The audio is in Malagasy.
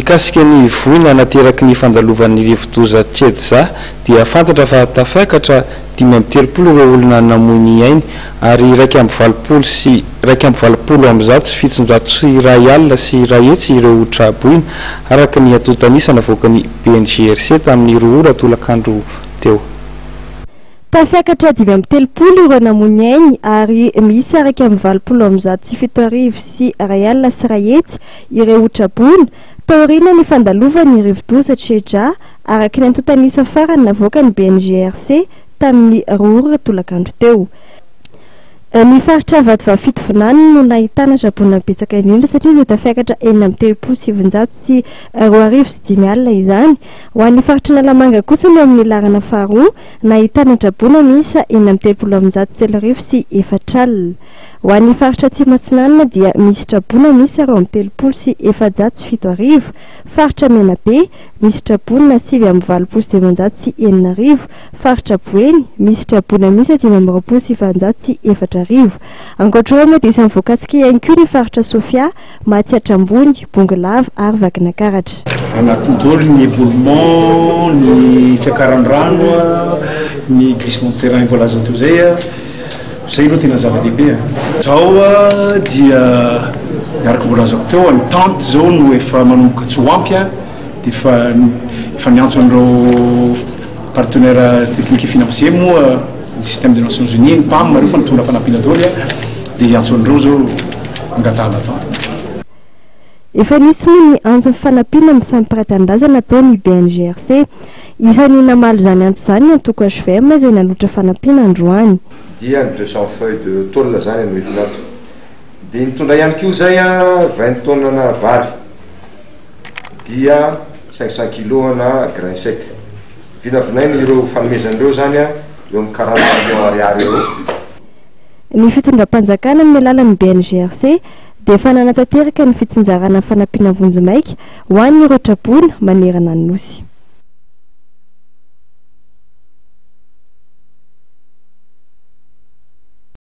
Mikasika ny voina nateraky ny fandalovan'ny rivodoza Chedza dia fantatra fa tafiakatra 35 ireo olona namoy ny ainy ary 81 sy 781 ireo tra-boina, araka ny antontan'isa navoakan'ny BNGRC tamin'ny 2 ora tolakandro teo. Tafiakatra 35 ireo namoy ny ainy ary miisa 781 ireo traboina taoriana ny fandalovan'ny rivodoza Chedza, araka ny antontan'isa farany navoakan'ny BNGRC tamin'ny 2 ora tolakandro teo. Ny faritra Vatovavy Fitovinany no nahitana traboina betsaka indrindra satria dia tafiakatra 236 izany. Ho an'ny faritra Analamanga kosa no amin'ny laharana faharoa nahitana traboina miisa 336. Ho an'ny faritra Atsimo Atsinanana dia misy traboina miisa 432. Faritra Menabe misy traboina 589. Faritra Boeny misy traboina miisa 825. Ankoatra ireo moa dia isan'ny voakasika ihany koa ny faritra Sofia, Matsiatra Ambony, Bongolava ary Vakinankaratra. Anatin'ny daholo ny éboulement, ny fiakaran'ny rano, ny glissement de terrain voalaza teo izay. Izay aloha tena zava-dehibe. Izao dia araka voalazako teo, ny tente izao no efa manomboka tsy ho ampy, dia efa efa niantso an'ireo partenaires techniques et financiers moa, ny système des Nations Unies, ny PAM, ireo fa nitondra fanampiana daholo, dia hiantso an'ireo izao angatahana tente. Efa nisy moa ny antso fanampiana amin'ny samy mpiray tanindrazana ataon'ny BNGRC. Isan'ny namaly izany antso izany ny antoko HVM izay nanolotra fanampiana androany. Dia ny 200 feuilles de tôle zany no entina ato. Dia mitondra ihany koa zay 20 tonnes ana vary. Dia 500 kilos ana grain sec. Vinavinaina ireo fanomezana ireo zany eo amin'ny 40 millions ariary eo. Ny fitondram-panjakana amin'ny alalan'ny BNGRC dia efa nanatanteraka ny fitsinjarana fanampiana vonjimaika ho an'ireo traboina manerana ny Nosy.